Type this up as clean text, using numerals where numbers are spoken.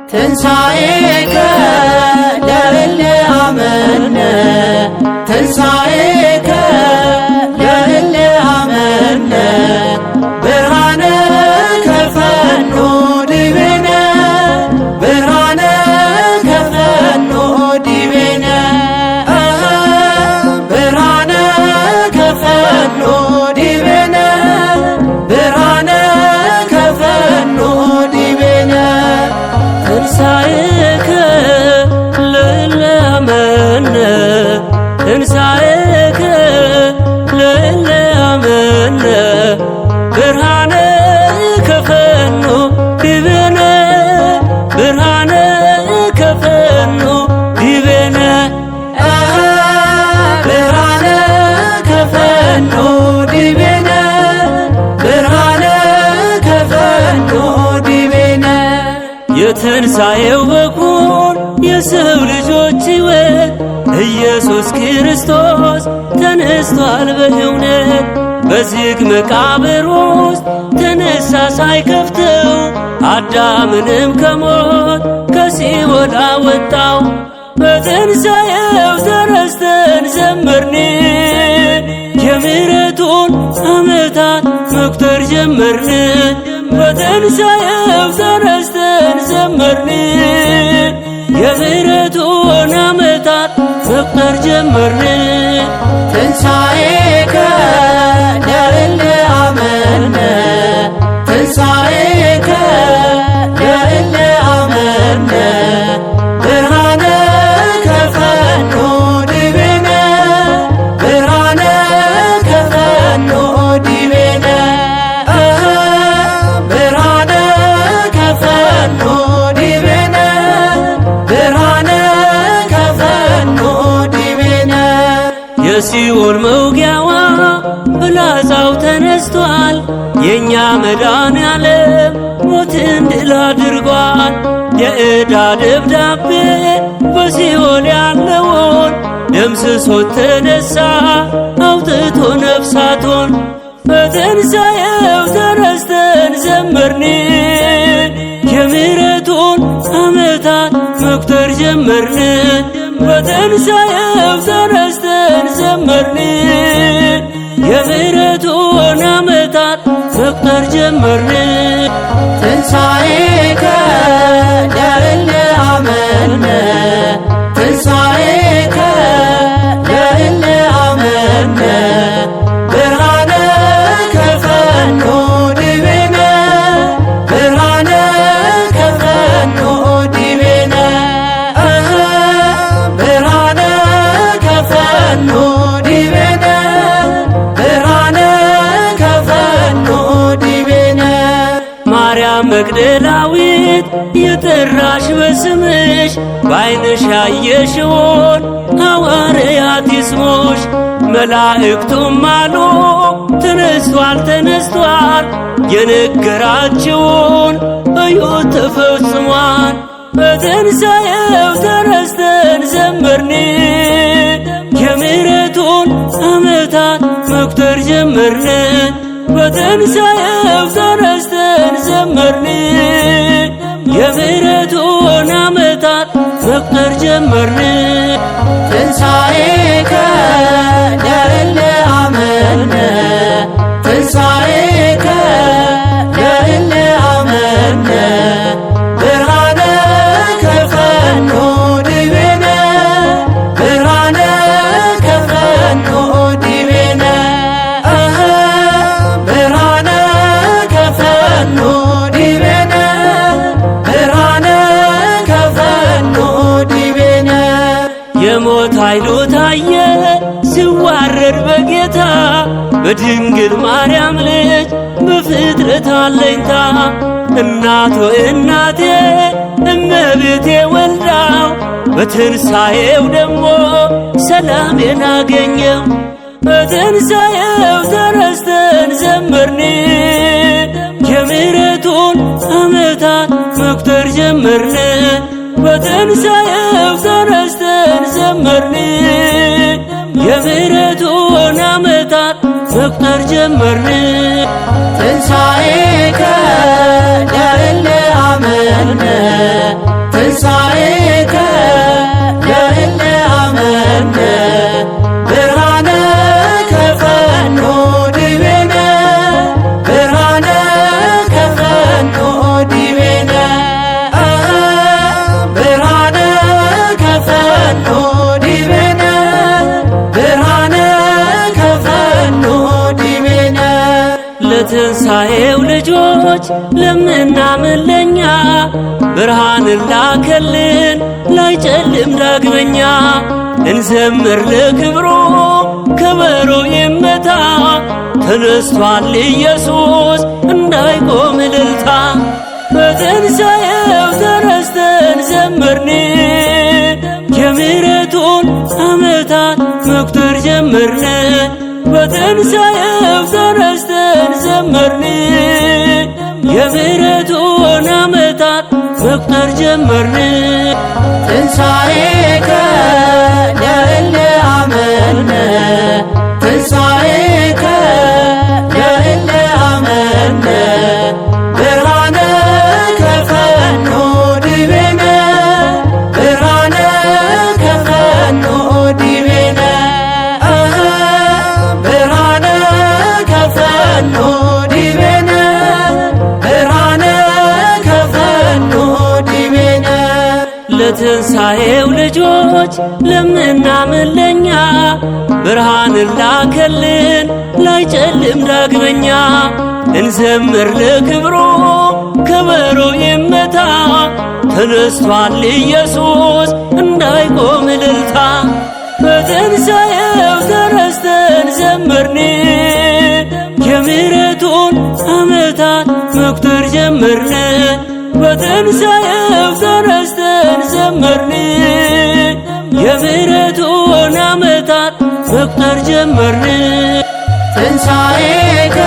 ትንሣኤከ ለእለ አመነ፣ ትንሣኤከ ለእለ አመነ፣ ብርሃነ ከፈኑ ዲቤነ፣ ብርሃነ ከፈኑ ዲቤነ፣ ብርሃነ ከፈኑ ዲቤነ፣ ብርሃነ ከፈኑ ዲቤነ። ትንሣኤከ ለእለ አመነ፣ ትንሣኤከ ለእለ አመነ፣ ብርሃነ ከፈኑ ዲቤነ፣ ብርሃነ ከፈኑ ዲቤነ። ብርሃነ ከፈኑ ዲቤነ፣ ብርሃነ ከፈኑ ዲቤነ። የትንሣኤው በኩር የሰው ልጆች ሕይወት ኢየሱስ ክርስቶስ ተነስቷል በእውነት። በዝግ መቃብር ውስጥ ተነሳ ሳይከፍተው፣ አዳምንም ከሞት ከሲኦል አወጣው። በትንሣኤው ተነስተን ዘመርን፣ የምሕረቱን ዓመታት መቁጠር ጀመርን። በትንሣኤው ተነስተን ዘመርን፣ የምሕረቱን ዓመታት መቁጠር ጀመርን። ትንሣኤከ ለእለ አመነ፣ ትንሣኤከ ለእለ አመነ፣ ብርሃነ ከፈኑ ዲቤነ፣ ብርሃነ ከፈኑ ዲቤነ፣ ብርሃነ ከፈኑ ዲቤነ፣ ብርሃነ ከፈኑ ዲቤነ። የሲኦል መውጊያዋ ፍላጻው ተነስቷል። የእኛ መድኃኔዓለም ሞትን ድል አድርጓል። የዕዳ ደብዳቤ በሲኦል ያለውን ደምስሶት ተነሳ አውጥቶ ነፍሳቱን። በትንሣኤው ተነስተን ዘመርን፣ የምሕረቱን ዓመታት መቁጠር ጀመርን። በትንሣኤው ተነስተን ዘመርን፣ የምሕረቱን ዓመታት መቁጠር ጀመርን። ትንሣኤከ ለእለ አመነ፣ ትንሣኤከ ለእለ አመነ፣ ብርሃነ ከፈኑ ዲቤነ፣ ብርሃነ ከፈኑ ዲቤነ፣ ብርሃነ ከፈኑ ዲቤነ፣ ብርሃነ ከፈኑ ዲቤነ። ማርያም መግደላዊት የጠራሽ በስምሽ፣ በዓይንሽ ያየሽውን ሐዋርያት ይስሙሽ። መላእክቱም አሉ ተነስቷል ተነስቷል፣ የነገራችውን እዩት ተፈጽሟል። በትንሣኤው ተነስተን ዘመርን፣ የምሕረቱን ዓመታት መቁጠር ጀመርን። በትንሣኤው ተነስተን ዘመርን፣ የምሕረቱን ዓመታት መቁጠር ጀመርን። ትንሣኤከ ለእለ አመነ፣ ትንሣኤከ ለእለ አመነ፣ ብርሃነ ከፈኑ ዲቤነ፣ ብርሃነ ከፈኑ ዲቤነ፣ ብርሃነ ከፈኑ ዲቤነ፣ ብርሃነ ከፈኑ ዲቤነ። የሞት ኃይሉ ታየ ሲዋረድ በጌታ፣ በድንግል ማርያም ልጅ በፍጥረት አለኝታ። እናቶ እናቴ እመቤቴ ወልዳው፣ በትንሣኤው ደግሞ ሰላሜን አገኘው። በትንሣኤው ተነስተን ዘመርን፣ መቁጠር ጀመርን። በትንሣኤው ተነስተን ዘመርን። የምሕረቱን ዓመታት መቁጠር ጀመርን። ትንሣኤከ ለእለ አመነ፣ ትንሣኤከ ለእለ አመነ፣ ብርሃነከ ፈኖ ዲቤነ፣ ብርሃነከ ፈኖ ዲቤነ፣ ብርሃነከ ፈኖ ዲቤነ፣ ብርሃነከ ፈኖ ዲቤነ። ለትንሣኤው ልጆች ለምናምን ለኛ ብርሃንን ላከልን ላይጨልም ዳግመኛ። እንዘምር ለክብሩ ከበሮ ይመታ፣ ተነስቷል ኢየሱስ እንዳይቆም እልልታ። በትንሣኤው ተነስተን ዘመርን። የምሕረቱን ዓመታት መቁጠር ጀመርን። በትንሣኤው ተነስተን ዘመርን። የምሕረቱን ዓመታት መቁጠር ጀመርን። ትንሣኤከ ለእለ አመነ፣ ትንሣኤከ ለእለ አመነ፣ ብርሃነከ ፈኖ ዲቤነ፣ ብርሃነከ ፈኖ ዲቤነ፣ ብርሃነከ ፈኖ ዲቤነ፣ ብርሃነከ ፈኖ ዲቤነ። ለትንሣኤው ልጆች ለምናምን ለኛ ብርሃንን ላከልን ላይጨልም ዳግመኛ። እንዘምር ለክብሩ ከበሮ ይመታ፣ ተነስቷል ኢየሱስ እንዳይቆም እልልታ። በትንሣኤው ተነስተን ዘመርን። የምሕረቱን ዓመታት መቁጠር ጀመርን። በትንሣኤው ተነስተን ዘመርን። የምሕረቱን ዓመታት መቁጠር ጀመርን። ትንሣኤከ